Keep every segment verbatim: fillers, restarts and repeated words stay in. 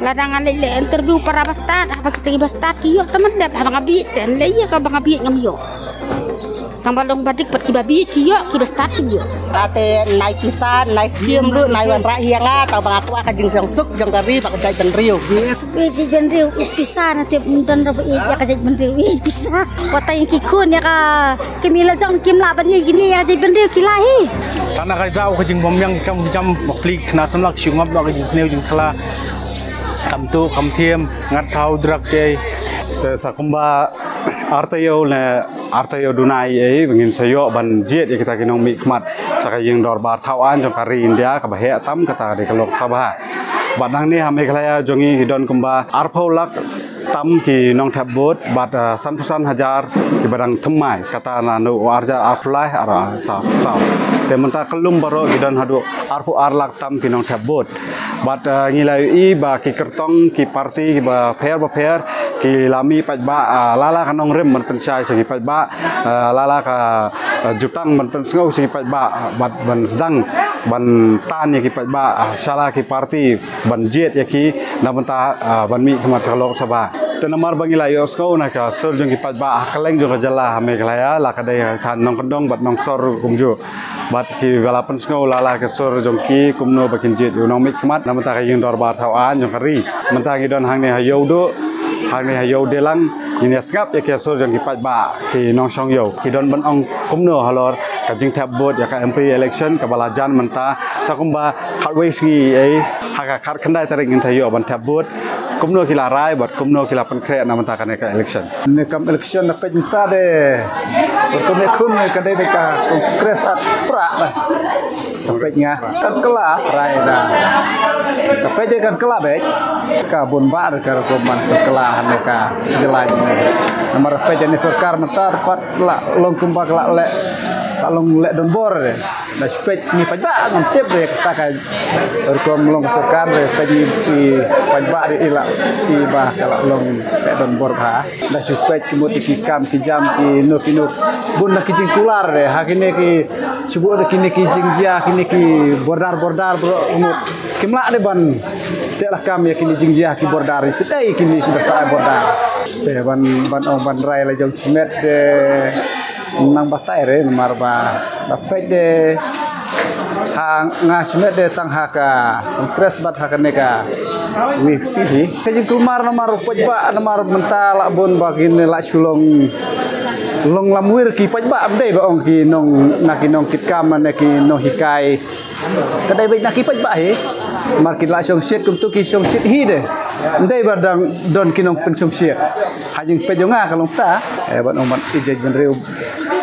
Lada nga leh leh interview para ba stad, haba kita ki ba stad ki ïoh, tang ban dep, haba nga bieit te leh ïa kaba nga bieit ngam ïoh. Tang ba long ba dik pat ki ba bieit ki ïoh, ki ba stad kim ïoh. Kata nai pisa, nai skim ruh, nai wanrah ïa nga, tang ba nga kwah ka jingsuk jong ka ri bad ka jaitbynriew. Ïeit jaitbynriew, ïeit pisa, na tip ym don ruh ba ïeit ïa ka jaitbynriew, ïeit pisa. Wat tang ki khun ïa ka, kim ïa la jong kim lah ban ïeit kine ïa ka jaitbynriew ki lah hi. Tang na ka daw ka jingbymbiang ki kam ki jam, ba pli ki khynnah samla ki shu ngop noh ka jingsniew jingkylla. Kam tuh, kam thiem, ngat saw drugs ei. Te sa kumba ar taïew ne ar taïew duna ei, ba ngin sa ïoh ban jied ïa kita ki nongmihkhmat sha ka ïing dorbar thaw aiñ jong ka ri India kaba heh tam, kata ka dei ka Lok Sabha. Bad nangne ha Meghalaya jong ngi ki don kumba arphew lak tam ki nongthep vote, bad, ah, sanphew san hajar kiba dang thymmai, kata naduh u ar hajar arphew lai, ar, ar, saw, saw. Te mynta kyllum baroh ki don haduh arphew ar lak tam ki nongthep vote. Bad, ah, ngi la ïohi ba ki kyrtong ki parti kiba pher ba pher ki la mih paidbah, ah, la la ka nongrim ban pynshai sha ki paidbah, ah, la la ka, ah, jutang ban pynsngew sha ki paidbah, ah, bad ban sdang ban tan ïa ki paidbah, ah, sha la ki parti ban jied ïa ki na bynta, ah, ban mihkhmat sha ka Lok Sabha. Te namar ba ngi la ïohsngew na ka sur jong ki paidbah ha kylleng jong ka jylla ha Meghalaya, la ka dei ha thaw nongkyndong bad nongsor kumjuh. Bad ki ba la pynsngew la la ka sur jong ki kumno ba kin jied ïa u nongmihkhmat na bynta ka ïing dorbar thaw aiñ jong ka ri. Mynta ngi don hangne ha Ïewduh, hangne ha Ïewdelang, ngin ïa sngap ïa ka sur jong ki paidbah, ki nongshong ïew. Ki don ban ong kumno halor ka jingthep vote ïa ka M P election kaba la jan mynta, sa kumba khatwei sngi ei, ha ka khatkhyndai tarik ngin sa ïoh ban thep vote. Kumno ki la rai bad kumno ki la pynkhreh na bynta kane ka election. Ne kam election na peit mynta de. Bad kumne khun ne ka dei de ka Congress at pra. Ka peit nga kan kylla rai da. Ka peit de kan kylla beit. Ka bun ba de ka rukom ban kylla hangne ka jylla ne. Namar peit ne sorkar mynta pat la long kumba ka la leh, ka long leh donbor de. Da shu peit ngi paidbah ngam tip de kata ka rukom long sorkar de, peit ngi paidbah de i la i ba ka la long leh donbor bha. Da shu peit ki mut ki kam ki jam ki no ki no. Bun na ki jingkular de ha kine ki shu buh de kine ki jingjia kine ki border border bro mut. Kim lah de ban teh lakam ïa kine jingjia ki border, ïa sdei kine ki ba sa border. Te ban ban ong ban rai la jong shimet de nang batai re namar ba da peit de ha nga shimet de tang ha ka Congress bad ha kane ka V P P hi. Ka jingkulmar namar paidbah namar mynta la bun ba kine la shu long long lamwir ki paidbah, ym dei ba ong ki nong na ki nongkitkam ne ki nonghikai. Ka dei beit na ki paidbah hi. Mar ki la shongshit kumtu ki shongshit hi de. Ym dei ba dang don ki nongpynshongshit. Ha jingpeit jong nga ka long ta. Eh, ban ong ban ïeit jaitbynriew.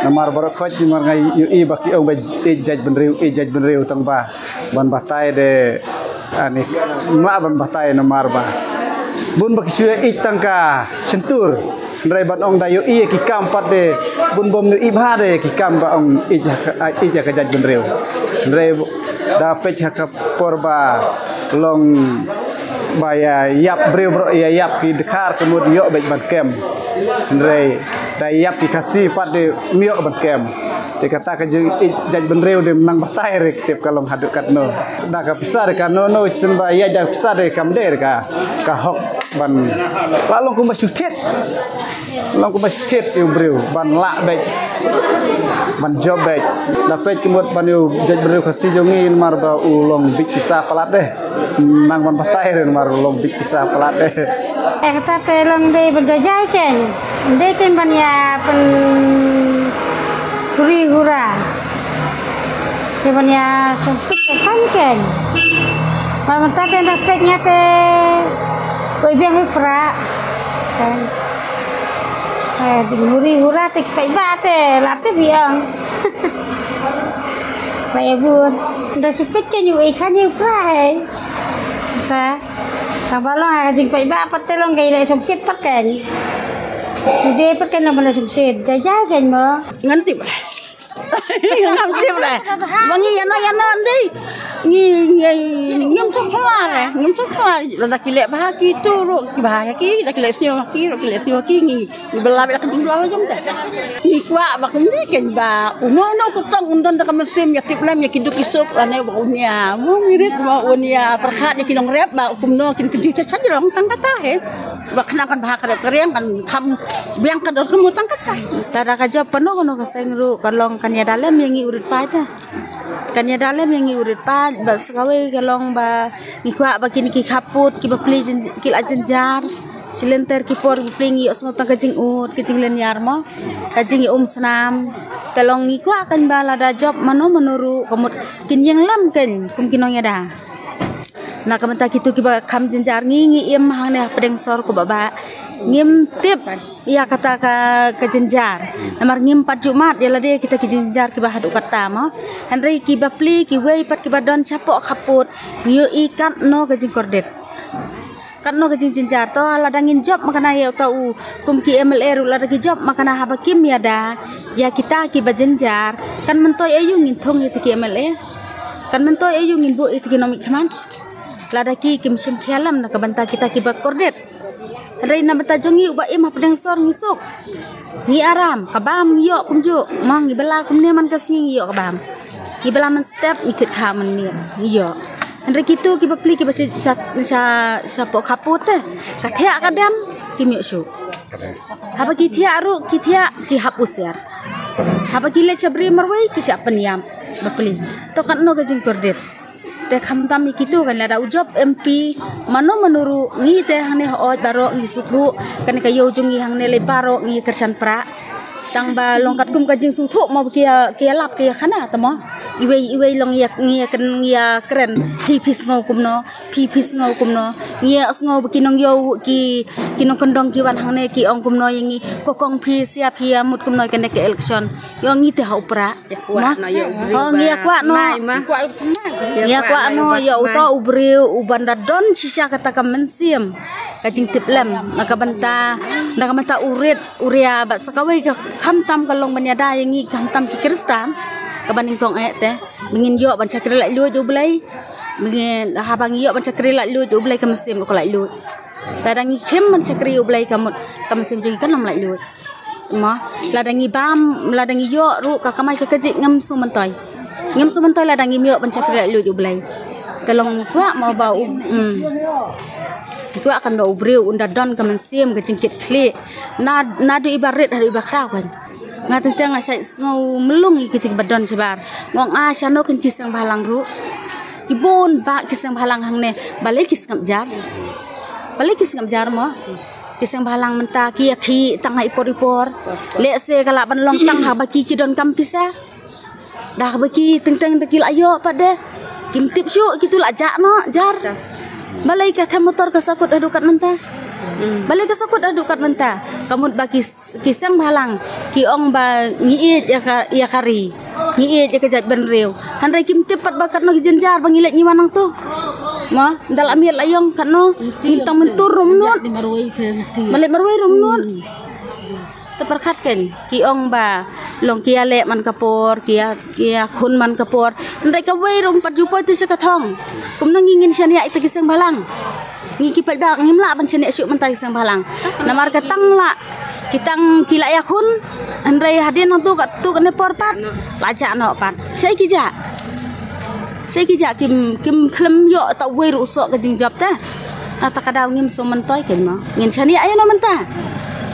Namar baroh khoit namar nga ïohi ba ki ong ba ïeit jaitbynriew, ïeit jaitbynriew tang ba ban batai de, ani, ym lah ban batai namar ba bun ba ki shu ïeit tang ka shyntur. Hynrei ban ong da ïohi ïa ki kam pat de bun bym ïohi bha de ki kam ba ong ïeit ha ka, ïeit ha ka jaitbynriew. Hynrei da peit ha ka por ba long ba ïa ïap briew bro ïa ïap ki dkhar ka mut ïoh beit ban kem. Hynrei da ïap ki Khasi pat de ym ïoh ban kem. Te kata ka jingïeit jaitbynriew de nang batai re tip ka long haduh katno. Da ka pisa de ka no no shen ba ïa da pisa de kam de ka ka hok ban la long kumba shu thied. Long kumba shu thied ïa u briew ban lah beit ban jop beit. Da peit ki mut ban ïa u jaitbynriew Khasi jong ngi namar ba u long beit pisa palat de. Nang ban batai re namar u long beit pisa palat de. Eh, kata te long dei ba jai jai ken. Dei ken ban ïa pyn huri hura. Te ban ïa sum sum sum ken. Ba mynta te da peit nga te. Oi biang oi pra. Ken. Eh, jing huri hura te peit ba te la te biang. Ba ïa bun. Da sum peit ken ïa oi khan ïa pra hei. Ta. Ta ba long ha jing peit ba pat te long ka ïa le sum sum pat ken. Ude pat ken long ba le sum sum. Jai jai ken mo. Ngan tip. Ngam tip re. Ba ngi ïa na ïa na ndei. Ngi ngi ngim suk khla re. Ngim suk khla. Lada ki leh bha ki tu ruh ki bha ki, lada ki leh sniew ki ruh ki leh sniew ki ngi. Ngi bela bela Ngi kwah ba kumne kein ba uno uno u kyrtong un don da ka mynsiem ïa tip lem ïa ki duk ki suk lane ba un ïa, mo, ngi rit ba un ïa pyrkhat ïa ki nongrep ba kumno kin kyntu cha cha jrong tang kata hi. Ba khnang kan bha ka rep ka riang kan kham biang ka dor ka mut tang kata. Lada ka jop kano kano ka seng ruh ka long kan ïada lem ïa ngi u rit paid te. Kan ïada lem ïa ngi u rit paid, bad sa kawei ka long ba ngi kwah ba kine ki khappud ki bapli jyn-, ki la jynjar. Shi lynter ki por ki bapli ngi ïohsngew tang ka jingud ka jinglynñiar, mo, ka jingïaumsnam. Te long ngi kwah kein ba lada jop mano mano ruh ka mut kin ïeng lem kein kum ki nongïada. Na ka bynta kito kiba kham jynjar, ngi, ngi im hangne ha pdeng sor ko ba ba ngim tip ïa kata ka, ka jynjar. Namar ngim pat ju mad ïa lade kita ki jynjar kiba haduh katta, mo. Hynrei ki bapli kiwei pat kiba don shapoh khappud, ngi ïohi katno ka jingkordit, katno ka jingjynjar. To lada ngin jop makna ïa uta u, kum ki M L A ruh lada ki jop makna haba kim ïada ïa kita kiba jynjar, kan myntoi aïu ngin thung ïa kita ki M L A? Kan myntoi aïu ngin buh ïa kita ki nongmihkhmat lada ki kim shim khia lem na ka bynta kita kiba kordit? Hynrei na bynta jong ngi uba im ha pdeng sor ngi suk, ngi aram, ka bam ngi ïoh kumjuh, mo, ngi bylla kumne man ka sngi ngi ïoh ka bam, ngi bylla man step ngi thied kha man miet ngi ïoh. Hynrei kito ki bapli kiba sha, sha, sha, shapoh khappud te, ka thiah ka dem kim ïoh shuh. Haba ki thiah ruh ki thiah ki hap u siar. Haba ki leit sha briew marwei ki shah pynïap bapli. To katno ka jingkordit. Te khamtam ïa kito kan, lada u jop M P mano mano ruh, ngi te hangne hooid baroh ngi sngewthuh, kane ka ïew jong ngi hangne lei baroh ngi kyrshan pra. Tang ba long katkum ka jingsngewthuh, mo, ba ki ïa, ki ïalap ki ïakhana, te, mo. Iwei iwei long ïa, ngi ïa kren, ngi ïa kren, phi phi sngew kumno, phi phi sngew kumno. Ngi ïa sngew ba ki nongïew, ki, ki nongkyndong ki wan hangne ki ong kumno ïa ngi, ko kong phi sia phi ïa mut kumno ïa kane ka election. Ïa ngi te ha u pra. Ïa kwah noh ïa u briew. Oh, ngi ïa kwah noh. Ngi ïa kwah noh ïa uta u briew uban da don shisha kata ka mynsiem, ka jingtip lem na ka bynta, na ka bynta u rit u ria. Bad sa kawei ka khamtam ka long ban ïada ïa ngi khamtam ki Khristan, kaba nyngkong eh te, ba ngin ïoh ban shakri laitluid ïa u Blei. Ba ngin, haba ngi ïoh ban shakri laitluid ïa u Blei, ka mynsiem ka laitluid. Lada ngi khim ban shakri ïa u Blei, ka mut ka mynsiem jong ngi kan ym laitluid. Mo, lada ngi bam, lada ngi ïoh ruh ka kamai ka kajih, ngim sngewmyntoi. Ngim sngewmyntoi lada ngim ïoh ban shakri laitluid ïa u Blei. Te long ngi kwah mo ba u, mm, ngi kwah kan ba u briew un da don ka mynsiem ka jingkitkhlieh. Na, naduh iba rit haduh iba khraw kan. Nga teng teng nga shait sngew mlung ïa kito kiba don shabar. Nga ong, ah, shano kin ki seng bhalang ruh. Ki bun bah ki seng bhalang hangne. Balei ki sngap jar? Balei ki sngap jar mo? Ki seng bhalang mynta ki ïa khih tang ha i por i por. Lehse ka lah ban long tang haba ki ki donkam pisa. Da haba ki teng teng da ki la ïoh pat de. Kim tip shuh, kito la jah noh jar. Balei ka khet motor ka sakut haduh kat mynta? Balei ka sakut haduh kat mynta? Ka mut ba ki s-, ki seng bhalang ki ong ba ngi ïeit ïa ka, ïa ka ri. Ngi ïeit ïa ka jaitbynriew. Hynrei kim tip pat ba katno ki jynjar ba ngi leit ngi wan nangto. Mo, da la miet la ïong katno, ngim tang myntur ruh mynnud. Ba leit marwei ruh mynnud. Te pyrkhat kein, ki ong ba long ki ïaleh man ka por, ki ïa, ki ïakhun man ka por. Hynrei kawei ruh ym pat ju poi te sha ka thong. Kumno ngi ngin shaniah ïa kita ki seng bhalang? Ngi ki paidbah ngim lah ban shaniah shuh mynta ki seng bhalang. Namar ka tang la, ki tang ki la ïakhun, hynrei hadien nangto katto katne por pat la jah noh pat. Shaei ki jah? Shaei ki jah? Kim, kim khlem ïoh ta uwei ruh u soh ka jingjop te. Na kata ka daw ngim sngewmyntoi kein mo. Ngin shaniah ïano mynta?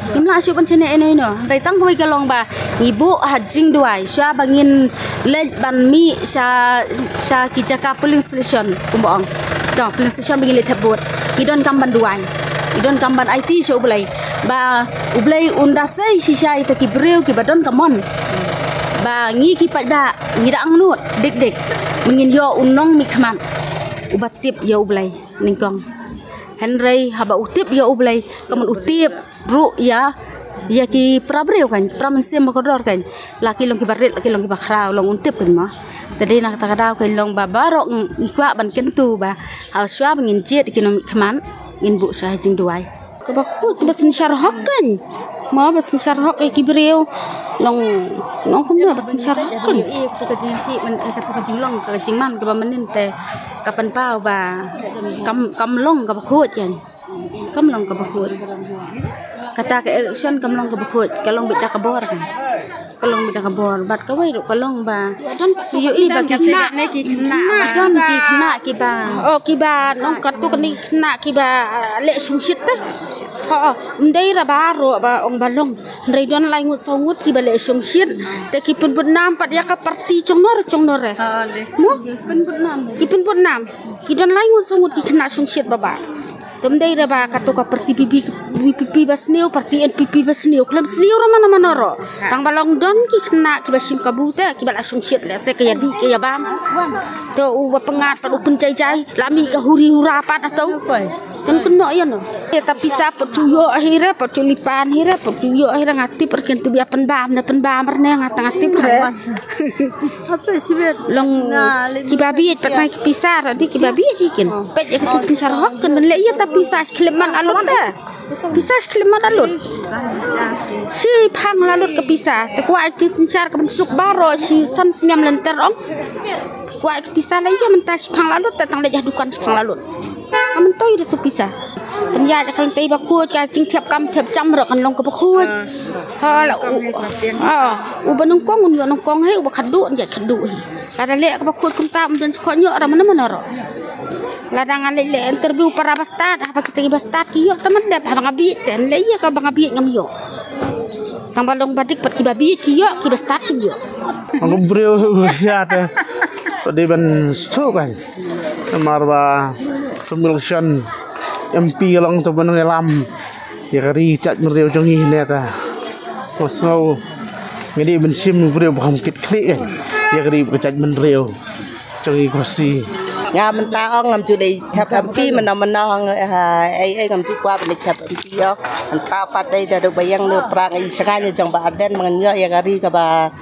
Ngim lah shuh ban shaniah ïano ïano. Hynrei tang kawei ka long ba ngi buh ha jingduwai shuwa ba ngin leit ban mih sha, sha ki jaka polling station, kumba ong. To, polling station ba ngin leit thep vote. Ngi donkam ban duwai. Ngi donkam ban aiti sha u Blei. Ba u Blei un da sei shisha ïa kita ki briew kiba don ka mon. Ba ngi ki paidbah ngi da angnud dik dik ba ngin ïoh u nongmihkhmat uba tip ïa u Blei nyngkong. Hynrei haba u tip ïa u Blei, ka mut u tip ruh ïa, ïa ki para briew kein, para mynsiem ba kordor kein. La ki long kiba rit, la ki long kiba khraw, long un tip kein mo. Te dei na kata ka daw kein long ba baroh ngi kwah ban kyntu ba ha shuwa ba ngin jied ïa ki nongmihkhmat, ngin buh sha ha jingduwai. Kaba khuid, kaba synshar hok kein. Mo, ba synshar hok ïa ki briew. Long, long kumno ba synshar hok kein. Ïa kata ka jingkhih, man, ïa kata ka jinglong, ka jingman kaba mynnin te ka pynpaw ba kam, kam long kaba khuid kein. Kam long kaba khuid. Kata ka election kam long kaba khuid, ka long beit da ka bor kan. Ka long beit da ka bor, bad kawei ruh ka long ba. Ïohi ba ki khynnah, ki khynnah, don ki khynnah kiba. Oh, kiba nong katto katne ki khynnah kiba, ah, leh shongshit te. Oh, oh, ym dei re baroh ba ong ba long. Hynrei don lai ngut saw ngut kiba leh shongshit. Te ki pynbud nam pat ïa ka party jong nor jong nor re. Mo? Ki pynbud nam. Ki don lai ngut saw ngut ki khynnah shongshit ba ba. Te ym dei re ba katto ka party VPP, VPP ba sniew, party NPP ba sniew. Khlem sniew re mano mano ruh. Tang ba long don ki khynnah kiba shim kabu te, kiba la shongshit lehse ka ïadih ka ïabam. Te u ba pyngngad pat u pynjai jai, la mih ka huri hura pat hato. Kan kynnoh ïa no. Te ta pisa pat ju ïoh hi re, pat ju lipan hi re, pat ju ïoh hi re, nga tip re kin tip ïa pynbam ne pynbam re ne nga tang nga tip re. Long kiba bieit pat ngai ki pisa re, di kiba bieit hi kin. Peit ïa ka jingsynshar hok kan ban leh ïa ta pisa shi khyllipmat la lut te. Pisa shi khyllipmat la lut. Shi phang la lut ka pisa. Te kwah ïa ka jingsynshar ka ban suk baroh shi san snem lynter ong. Kwah ïa ka pisa la ïa mynta shi phang la lut te tang leit ha dukan shi phang la lut. Ka myntoi da tu pisa. Pynïaid ka lynti ba khuid ka jingthep kam thep jam ruh kan long kaba khuid. Ha la u. Ha u ba nyngkong un ïoh nyngkong hi, u ba khadduh un ïaid khadduh hi. Lada leh kaba khuid kumta um don shu khot ïoh ra mano mano ruh. Lada nga leh leh interview para ba stad, haba kita ki ba stad ki ïoh te man dep, haba nga bieit te leh ïa kaba nga bieit ngam ïoh. Tang ba long ba dik pat kiba bieit ki ïoh, kiba stad kim ïoh. Aku briew siat eh. Tadi ban suk kan. Namar ba kum election MP long tu ban ngelam ïa ka ri ka jaitbynriew jong ngi ne ta. Nga sngew ngi dei ban shim u briew ba kham kit khlieh ïa ka ri ka jaitbynriew jong ngi Khasi. Nga mynta ong ngam ju dei thep MP mynno mynno ong, eh, ei ei ngam ju kwah ban dei thep MP ong. Mynta pat dei da dei ba ïeng ne pra ngi sha ngi jong ba Ardent ba ngan ïoh ïa ka ri kaba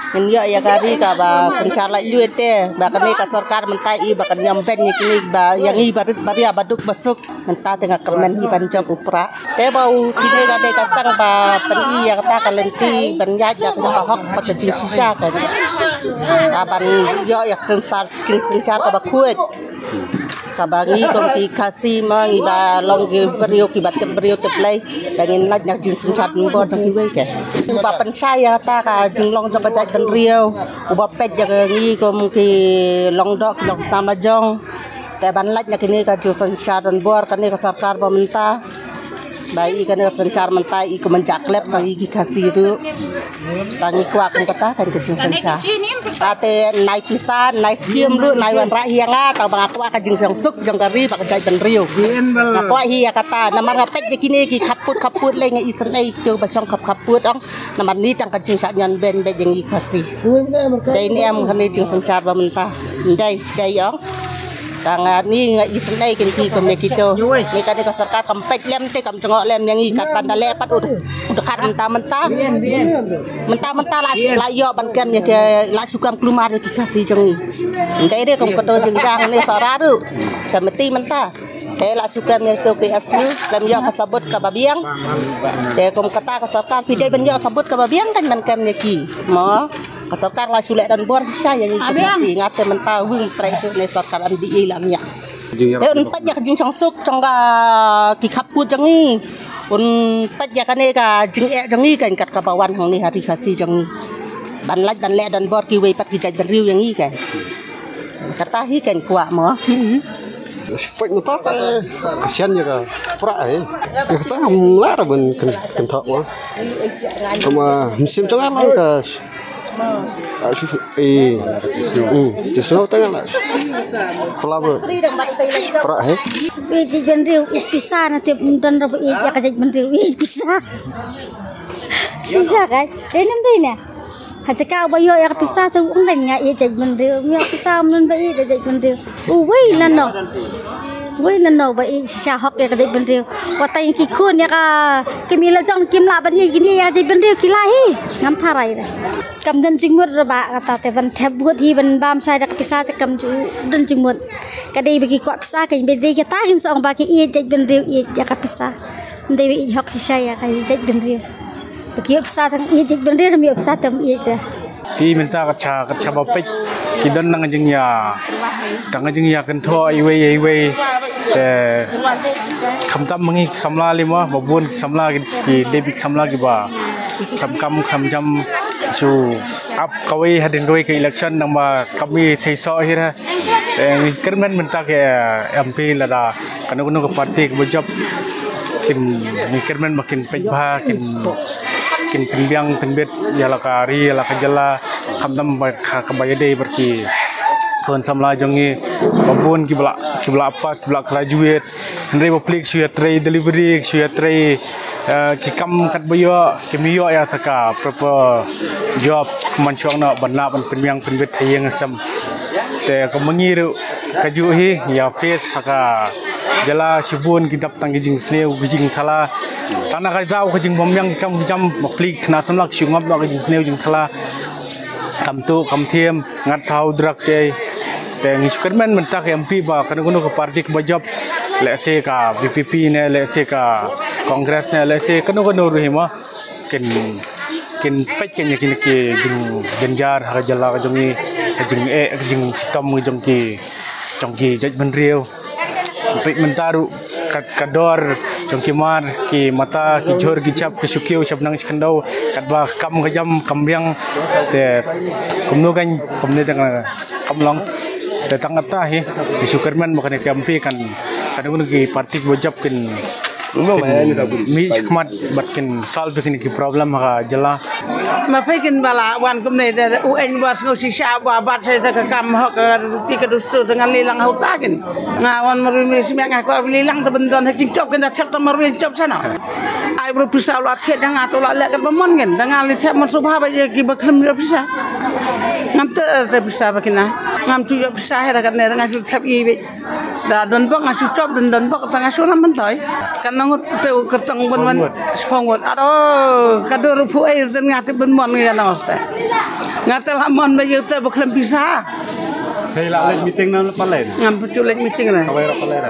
Ngin ïoh ïa ka ri kaba synshar laitluid te ba kane ka sorkar mynta i ba kan ïam beiñ ïa kine ba ïa ngi ba rit ba ria ba duk ba suk. Mynta te nga kyrmen hi ban jop u prah. Te ba u kine ka dei ka seng ba pyn-i ïa kata ka lynti ban ïaid ïa ka hok bad ka jingshisha ka. Ka ban ïoh ïa ka synshar, jingsynshar kaba khuid. Kaba ngi kum ki Khasi ma ngi ba long ki briew kiba tip briew tip Blei ba ngin lait na ka jingsynshar donbor jong kiwei ke. Uba pynshai ïa kata ka jinglong jong ka jaitbynriew uba peit ïa ngi kum ki long doh ki long snam la jong. Te ban lait na kine ka jingsynshar donbor kane ka sorkar ba mynta. Ba i kane ka synshar mynta i kum ban jaklep sa i ki Khasi ruh. Tang ngi kwah kum kata kan ka jingsynshar. Kata nai pisa, nai skim ruh, nai wanrah hi ïa nga, tang ba nga kwah ka jingsuk jong ka ri bad ka jaitbynriew. Nga kwah hi ïa kata, namar nga peit ïa kine ki khappud khappud lei nga isynei kito ba shong khap khappud ong, namar ni tang ka jingshah ñion beiñ beit ïa ngi Khasi. Dei ne em kane jingsynshar ba mynta. Dei, dei ong. Tang, ah, ni nga isynei kin ki kum ïa kito. Ni kane ka sorkar kam peit lem te kam jngoh lem ïa ngi kat ban da leh pat u, u dkhar mynta mynta. Mynta mynta la, la ïoh ban kem ïa ki la shu kem kulmar ïa ki Khasi jong ngi. Ngi dei kum kato jingjang ne sara ruh. Sa meti mynta. Te la shu kem ïa kito ki S U lem ïoh ka sabut kaba biang. Te kum kata ka sorkar phi dei ban ïoh sabut kaba biang kan ban kem ïa ki. Mo. Ka sorkar la shu leh donbor shisha ïa ngi ki Khasi, nga te mynta wing trei shu ne sorkar MDA la ngiah. Te un peit ïa ka jingsuk jong ka ki khappud jong ngi. Un peit ïa kane ka jingeh jong ngi kan kat kaba wan hangne ha ri Khasi jong ngi. Ban lait ban leh donbor kiwei pat ki jaitbynriew ïa ngi kan. Kata hi kan kwah mo. Peit mynta ka kasian ïa ka prah eh. Kata ngam lah ban kynthok mo. Kama mynsiem jong nga ka Ah, su, eh, hmm, ju sngewthuh nga la. Pala ba. Pra, eh? Ïeit jaitbynriew, ïeit pisa na tip don ra ba ïeit ïa ka jaitbynriew, ïeit pisa. Shisha kai, dei nam dei na. Ha jaka ba ïoh ïa ka pisa te u ong nga ïeit jaitbynriew, ïoh pisa ym don ba ïeit ïa jaitbynriew. Uwei lano. Uwei lano ba ïeit shisha hok ïa ka jaitbynriew. Wat tang ki khun ïa ka kmie la jong kim lah ban ïeit kine ïa ka jaitbynriew ki lah hi. Ngam tharai re. Kam don jingmut re ba kata te ban thep vote hi ban bam shai da ka pisa te kam ju don jingmut. Ka dei ba ki kwah pisa ka ba dei kata kin sa ong ba ki ïeit jaitbynriew ïeit ïa ka pisa. Dei ba ïeit hok shisha ïa ka jaitbynriew. Ba ki ïoh pisa tang ïeit jaitbynriew ym ïoh pisa te ym ïeit te. Ki mynta ka cha, ka cha ba peit. Ki don nang jingïa, tang jingïa kynthoh iwei iwei. Te khamtam ma ngi ki samla lei mo, ba bun ki samla ki, ki dei bad ki samla kiba kham kam kham jam shu ap kawei hadien kawei ka election nang ba kam i sei soh hi ra. Te ngi kyrmen mynta ki M P lada kano kano ka party kaba jop kin, ngi kyrmen ba kin peit bha, kin, kin pynbiang pynbit ïa la ka ri ïa la ka jylla, khamtam ba ka, kaba ïadei bad ki khun samla jong ngi ba bun kiba la, kiba la pass, kiba la graduate. Hynrei ba plik shu ïatrei delivery, shu ïatrei, eh, ki kam katba ïoh, kim ïoh ïa ta ka proper job, man shong noh ban lah ban pynbiang pynbit ha ïing ha sem. Te ka ma ngi ruh kajuh hi, ïa face ha ka jylla shibun ki dap tang ki jingsniew ki jingthala. Tang na ka daw ka jingbymbiang ki kam ki jam, ba plik na samla ki shu ngop noh ki jingsniew jingthala. Kam tuh kam thiem, ngat saw drugs ei. Te ngi shu kyrmen mynta ki M P ba kano kano ka party kaba jop, lehse ka V P P ne, lehse ka Congress ne, lehse kano kano ruh hi mo, kin, kin peit kin ïa kine ki jingjynjar ha ka jylla ka jong ngi, ka jingeh, ka jingshitom ka jong ki, jong ki jaitbynriew. Peit mynta ruh ka, ka dor jong ki mar, ki mata, ki jhur, ki jhap, ki shu kiew shaphrang shaphrang, katba kam ka jam kam biang. Te kumno kan, kumne tang kam long. Te tang kata hi, ngi shu kyrmen ba kane ka M P kan, kano kano ki party ba jop kin, kin mih shakhmat bad kin solve kine ki problem ha ka jylla. Ma phi kin ba la wan kumne de, u eng ba sngew shisha ba bat sa da ka kam hok ka ti ka dustur da ngan lilang ha uta kin. Nga wan marwei mi smiak nga kwah lilang ta ban don ha jingchop kin da thep ta marwei chop sana. Ai bro pisa la thied da nga to la leh kat ba mon kin. Da nga li thep mon subha ba ye ki ba khlem pisa. Ngam te te pisa ba kina. Ngam tu pisa he da kat ne da nga tu thep i be. Da don bok nga shu chop, don don bok ta nga shu ram ban toi. Kan nang te u kyrtong ban ban spong wot. Ado ka dur phu ei ten nga te ban mon nga na oste. Nga te la mon ba yu te ba khlem pisa. Hei la lej meeting na palen. Ngam pu lej meeting na. Kawai ro palen.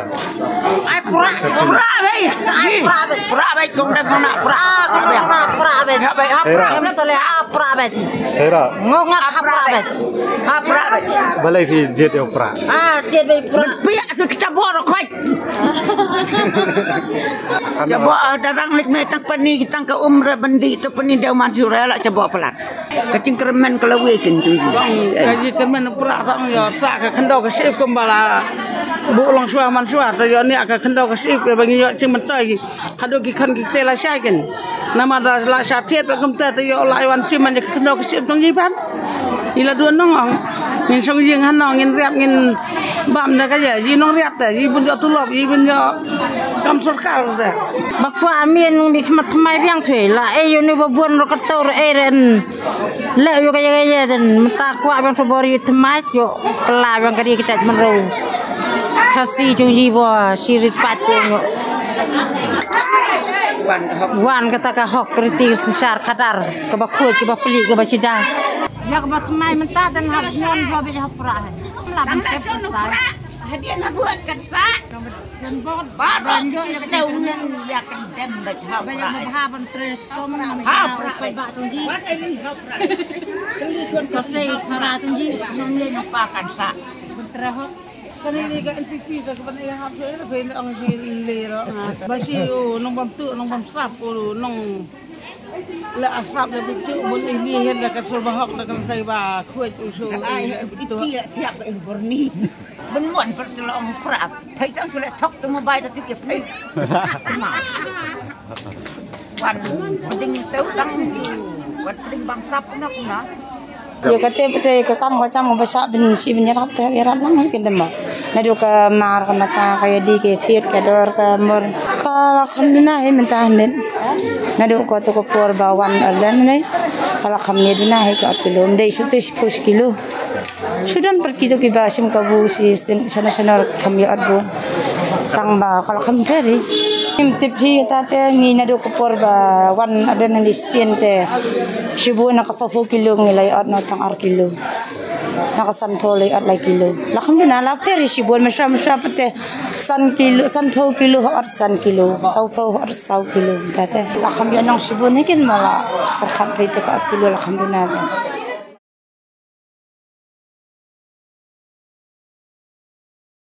Ai pra pra be. Ai pra be. Pra be kong dang na pra pra be. Pra be. Ha be ha pra be sale ha pra be. Hera. Ngo nga ha pra be. Ha pra be. Balai phi jet yo pra. Ah, jet be pra. Pia tu kita bor khoi. Jabo, ah, darang lik me tang pani tang ka umra bandi tu pani deu man sura la jabo pelat. Ka jingkyrmen ka la wei kin tu. Ka jingkyrmen pra tang yo sa ka khyndaw ka sip kum ba la bu long shwa man shwa ta yo ni ka khyndaw ka sip ba ngi yo jingmynta. Haduh ki khon ki kte la shai kin. Namar da la sha thied ba kumta te yo la wan sim man ka khyndaw ka sip tong ji ban. I la duan nong ong. Ngin shong jing han nong ngin riap ngin bam da ka ya. Ji nong riap te ji bun jo tulop ji bun jo kam sorkar te. Ba kwah mien nong di khmat thymmai biang thwe la e yo ni ba buan ro ka tor e ren. Leh ïa ka ïa ka ïa den mynta kwah ban sabor ïa thymmai ïa kylla ban ka ri ka tait mynro. Khasi jong ji ba shi rit pat jong ïa. Wan kata ka hok riti synshar khadar kaba khuid kaba pli kaba shida. Ïa kaba thymmai mynta den hap nyon ba ba hap pra hai. Lam sep mynta. Hadien ha buat kan sa. Kan bot. Ba ro ki sdau ngan ïa kan dem bad ha pra. Ba ha ban tres tom ha pra. Ba tong ji. Ba tong ji ha pra. Kali kon ka sei khara tong ji. Nong le nong pa kan sa. Ban tre ho. Kani ni ka N P P ka ban ïa hap so ïa phi ong si le ro. Ba si o nong bam tu nong bam sap o nong. La asap la bitu bun ini hen la ka sur bahok la ka tai ba khuid u su. Ai bitu ya tiap ba ih borni. Bun mon per tu long prap. Phai tang su le thok tu mobile tu ya phai. Ma. Wan ding tu tang. Wan ding bang sap na kuna. Ïa kata pat te ka kam ka jam ba shah ban shi ban ïarap te ïarap lang hi kin dei ma. Naduh ka mar ka mata ka ïadi ka thied ka dor ka mur. Ka la kham duna hi mynta hynnin. Naduh ka to ka por ba wan arden ne. Ka la kham ïa duna hi ka ar kilo. Ym dei shu te shiphew kilo. Shu don pat kito kiba shim kabu shi sien shano shano kham ïa ar bu. Tang ba ka la kham pher hi. Ngim tip hi kata te ngi naduh ka por ba wan arden ne sien te. Shibun na ka sawphew kilo ngi la ïoh na tang ar kilo. Na ka sanphew la ïoh lai kilo. La kham duna la pher hi shibun mynshwa mynshwa pat te san kilo, sanphew kilo ha ar san kilo. Sawphew ha ar saw kilo. Mynta te la kham ïoh nong shibun hi kin ma la pyrkhat phi te ka ar kilo la kham duna te.